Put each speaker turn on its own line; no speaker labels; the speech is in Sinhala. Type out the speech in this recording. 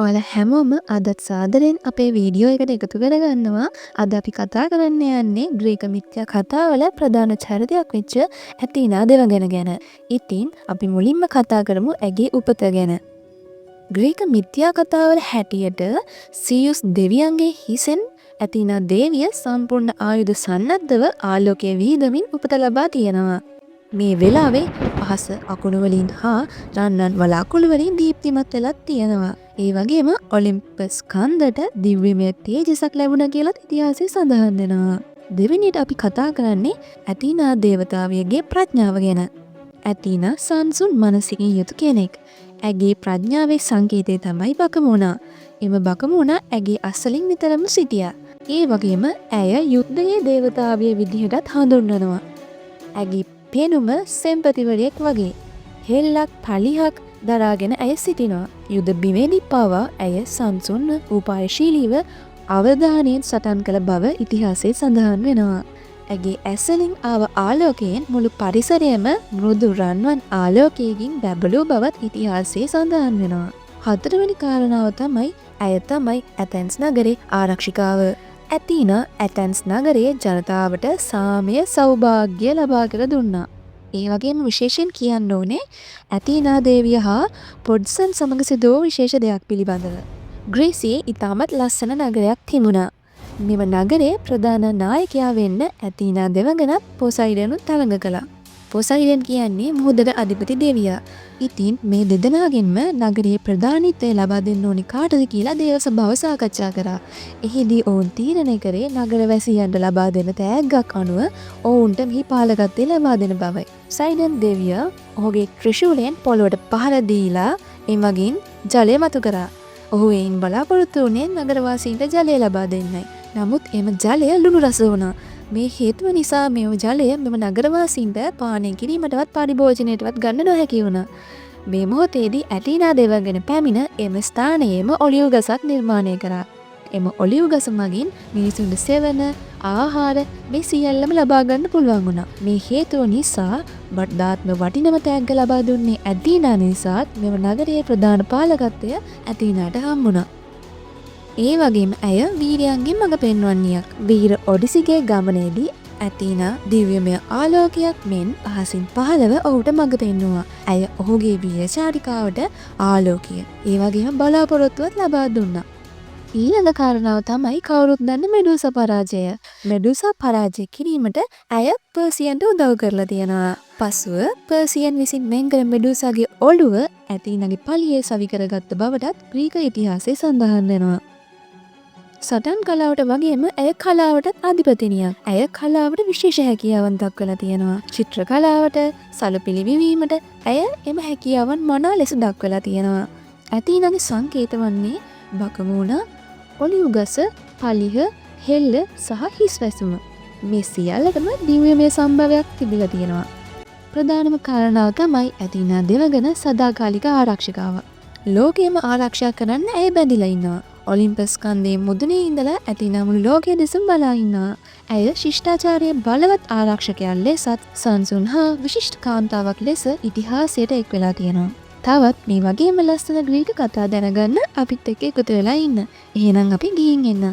ඔයාලා හැමෝම අදත් සාදරයෙන් අපේ වීඩියෝ එකට එකතු කරගන්නවා. අද අපි කතා කරන්න යන්නේ ග්‍රීක මිථ්‍යා කතාවල ප්‍රධාන චරිතයක් වෙච්ච ඇතීනා දෙවඟන ගැන. ඉතින් අපි මුලින්ම කතා කරමු ඇගේ උපත ගැන. ග්‍රීක මිථ්‍යා කතාවල හැටියට සියුස් දෙවියන්ගේ හිසෙන් ඇතීනා දේවිය සම්පූර්ණ ආයුධ සන්නද්ධව ආලෝකය විහිදමින් උපත ලබා තියෙනවා. මේ වෙලාවේ අහස අකුණු වලින් හා රන්වන් වලාකුළු වලින් දීප්තිමත් වෙලත් තියෙනවා. ඒ වගේම ඔලිම්පස් කන්දට දිව්‍යමය තේජසක් ලැබුණා කියලත් ඉතිහාසයේ සඳහන් වෙනවා. දෙවෙනියට අපි කතා කරන්නේ ඇතීනා දේවතාවියගේ ප්‍රඥාව ගැන. ඇතීනා සංසුන් මනසකින් යුතු කෙනෙක්. ඇගේ ප්‍රඥාවේ සංකේතය තමයි බකමූණා. එම බකමූණා ඇගේ අසලින් නිතරම සිටියා. ඒ වගේම ඇය යුද්ධයේ දේවතාවිය විදිහටත් හඳුන්වනවා. ඇගේ පෙනුම සෙන්පතිවරියෙක් වගේ. හෙල්ලක් පලිහක් දරාගෙන ඇය සිටිනවා. යුද බිමේදී පවා ඇය සංසුන්ව, උපායශීලීව, අවධානයෙන් සටන් කළ බව ඉතිහාසයේ සඳහන් වෙනවා. ඇගේ ඇස්වලින් ආව ආලෝකයෙන් මුළු පරිසරයම මෘදු රන්වන් ආලෝකයකින් බැබළූ බවත් ඉතිහාසයේ සඳහන් වෙනවා. හතරවෙනි කාරණාව තමයි ඇය තමයි ඇතැන්ස් නගරේ ආරක්ෂිකාව. ඇතීනා ඇතැන්ස් නගරයේ ජනතාවට සාමය, සෞභාග්‍ය ලබා කර දුන්නා. ඒ වගේම විශේෂයෙන් කියන්න ඕනේ ඇතීනා දේවිය හා පොඩ්සන් සමග සිදු වූ විශේෂ දෙයක් පිළිබඳව. ග්‍රීසියේ ඉතාමත් ලස්සන නගරයක් තිබුණා. මෙම නගරයේ ප්‍රධාන නායකයා වෙන්න ඇතීනා දෙවඟනත් පොසයිඩනුත් තරඟ කළා. පොසයිඩන් කියන්නේ මුහුදට අධිපති දෙවියා. ඉතින් මේ දෙදෙනාගෙන්ම නගරයේ ප්‍රධානීත්වය ලබා දෙන්න ඕනි කාටද කියලා දේව සභාව සාකච්ඡා කරා. එහිදී ඔවුන් තීරණය කරේ නගරවැසියන්ට ලබා දෙන තෑග්ගක් අනුව ඔවුන්ට මෙහි පාලකත්වය ලබා දෙන බවයි. පොසයිඩන් දෙවියා ඔහුගේ ත්‍රිශූලයෙන් පොළොවට පහර දීලා එමගින් ජලය මතු කරා. ඔහු එයින් බලාපොරොත්තු වුණේ නගරවාසීන්ට ජලය ලබා දෙන්නයි. නමුත් එම ජලය ලුණු රස වුණා. මේ හේතුව නිසා මෙම ජලය මෙම නගරවාසීන්ට පානය කිරීමටවත් පරිභෝජනයටවත් ගන්න නොහැකි වුණා. මේ මොහොතේදී ඇතීනා දෙවඟන පැමිණ එම ස්ථානයේම ඔලිව් ගසක් නිර්මාණය කරා. එම ඔලිව් ගස මගින් මිනිසුන්ට සෙවණ, ආහාර මේ සියල්ලම ලබා ගන්න පුළුවන් වුණා. මේ හේතුව නිසා වඩාත්ම වටිනම තෑග්ග ලබා දුන්නේ ඇතීනා නිසාත් මෙම නගරයේ ප්‍රධාන පාලකත්වය ඇතීනාට හම්බුණා. ඒ වගේම ඇය වීරයන්ගේ මඟ පෙන්වන්නියක්. වීර ඔඩිසිගේ ගමනේදී ඇතීනා දිව්‍යමය ආලෝකයක් මෙන් අහසින් පහළව ඔහුට මඟ පෙන්නුවා. ඇය ඔහුගේ වීර චාරිකාවට ආලෝකය, ඒ වගේම බලාපොරොත්තුවත් ලබා දුන්නා. ඊළඟ කාරණාව තමයි කවුරුත් දන්න මෙඩූසා පරාජය. මෙඩූසා පරාජය කිරීමට ඇය පර්සියන්ට උදව් කරලා තියෙනවා. පසුව පර්සියන් විසින් වෙන් කර මෙඩූසාගේ ඔළුව ඇතීනාගේ පලිහේ සවි කරගත්ත බවටත් ග්‍රීක ඉතිහාසයේ සඳහන් වෙනවා. සටන් කලාවට වගේම ඇය කලාවටත් අධිපතිනියක්. ඇය කලාවට විශේෂ හැකියාවන් දක්වලා තියෙනවා. චිත්‍ර කලාවට, සළුපිලි විවීමට ඇය එම හැකියාවන් මනා ලෙස දක්වලා තියෙනවා. ඇතීනාගේ සංකේත වන්නේ බකමූණා, ඔලිව් ගස, පලිහ, හෙල්ල සහ හිස්වැසුම. මේ සියල්ලටම දිව්‍යමය සම්භවයක් තිබිලා තියෙනවා. ප්‍රධානම කාරණාව තමයි ඇතීනා දෙවඟන සදාකාලික ආරක්ෂිකාව. ලෝකයම ආරක්ෂා කරන්න ඇය බැඳිලා ඉන්නවා. ඔලිම්පස් කන්දේ මුදුනේ ඉඳලා ඇතීනා මුළු ලෝකය දෙසම බලා ඉන්නවා. ඇය ශිෂ්ටාචාරයේ බලවත් ආරක්ෂකයා ලෙසත් සංසුන් හා විශිෂ්ට කාන්තාවක් ලෙස ඉතිහාසයට එක් වෙලා තියෙනවා. තවත් මේ වගේම ලස්සන ග්‍රීක කතා දැනගන්න අපිත් එක්ක එකතු වෙලා ඉන්න. එහෙනම් අපි ගිහින් එන්න.